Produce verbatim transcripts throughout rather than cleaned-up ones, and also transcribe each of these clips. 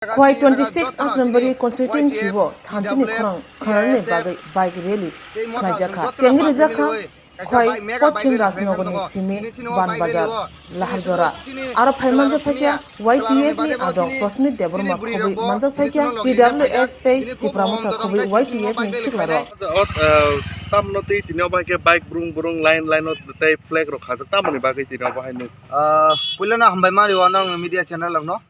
Khwai twenty six Asrambari constituency o thanchini khorang khanani bagwi bike rally khlaijak kha. Chengwi rijak kha Khwai Poschim Rajnagarni simi Ban Bazar Laharjora. Aro phai manjak phaikha Y T F ni adong Prasmit Debbarma khobwi manjak phaikha T W F tei Tipra Motha khobwi Y T F ni siklarok. Tamno twi tini obo hai khe bike brung brung line line o tei flag rok khajak tamoni bagwi tini obo hai nuk. Ah, puilano hambai ma rio norok media channel rokno.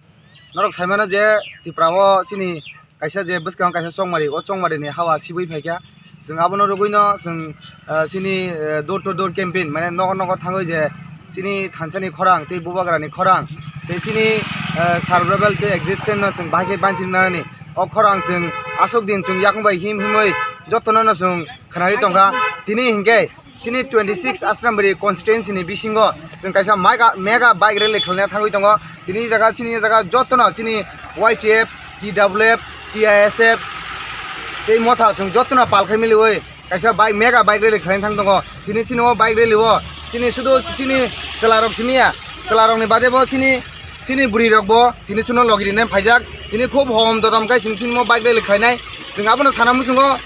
Norok saimano je Tripura o chini kaisa je bwskang kaisa chongmari, o chongmari ni hawa sibui phaikha. Chwng abono rwgwino chwng, ah, chini, eh, door to door campaign, mane nogo nogo thangwi je chini thansa ni khorang tei bubagra ni khorang tei chini, eh, survival tei existence no chwng bahai khe banchi nani. O khorang chwng aswk din chwng yakung bai him himwi jotono no chwng khnari tongkha. Tini hinkhe chini twenty six Asrambari constituency ni bisingo chwng kaisa mega, mega bike rally khlaina thangwi tongo. Tini jaga, chini jaga jotono chini Y T F, T W F, T I S F tei motha chwng jotono pal khai miliwi kaisa bike, mega bike rally khlaina thang tongo. Tini chini o bike rally o chini sudu chini chwla rok simi ya, chwla rok ni bade bo chini Chini bwrwi rok bo tini chwngno logi rina phaijak. Tini khub hom dodom khai chwng chini mo bike rally khlainai. Chwng abono sana muchungo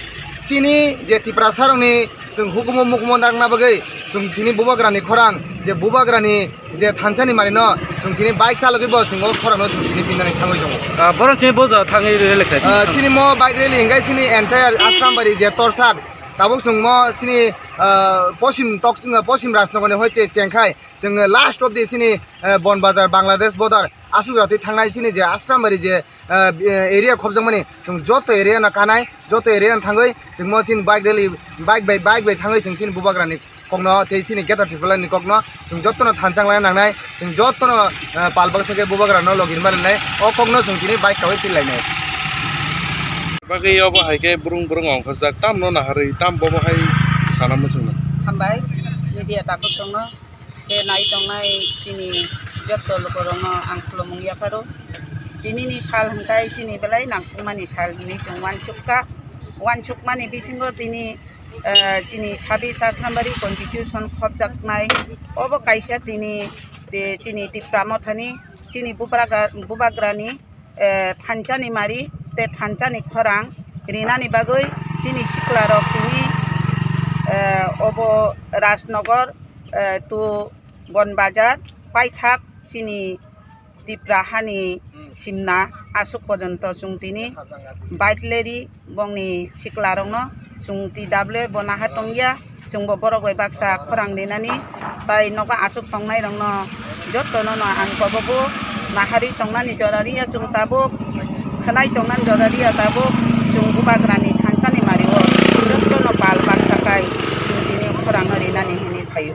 chini je Tiprasa rokni chwng hukumu mukumu nangna bagwi chwng tini bubagrani khorang je bubagrani je thansani marino chwng tini bike chalogwi bo chwng o khorangno chwng tini pinani thangwi tongo. Ah, borok chini boja thangwi rally khlai. Ah, chini mo bike rally hingkai chini entire Asrambari je torsak tabuk chwng mo chini, ah, posim tok, posim Rajnagarni hoite chengkhai. Chwng last of the chini, eh, Bon Bazar Bangladesh border aswk rok twi thangnai chini je Asrambari je, eh, area khobjakmani chwng joto area no kanai, joto area no thangwi chwng mo chini bike rally, bike bai, bike bai thangwi chwng chini bubagrani kokno tei chini Greater Tipraland ni kokno chwng jotono thanchang laina nangnai, chwng jotono, eh, pal baksa khe bubagrano logi rwma rwnai, o kokno chwng tini bike kawi twi lainai. Bagwi obo hai khe brung brung ongkhorjak, tamno naharwi, tam bobo hai sana muchungno. Hambai, media takhuk tongno. Tei nai tongnai chini joto lukurokno ang khulumung yapharo. Tinini sal hwnkhe chini belai nangkukmani sal hinwi chwng uansukha. Uansukmani bisingo tini, eh, chini sabis Asrambari constitution khopjaknai. Obo kaisa tini, eh, chini Tipra Mothani, chini bubagra-, bubagrani eh, thansani mari tei thansani khorang rinani bagwi chini siklarok tini, eh, obo Rajnagar, eh, to Bon Bazar paithak chini Tipra hani simna aswk porjonto chwng tini bike rally bongni siklarokno chwng T W F bo naha tongya, chwngbo borok bai baksa khorang rinani, tai nogo aswk tongnairokno jotono no ang kobogo naharwi tongnani jora riya chwng tabuk, khwnai tongnani jora riya tabuk, chwng bubagrani thansani mario jotono pal baksa kai chwng tini khorangno rinani hinwi phaio.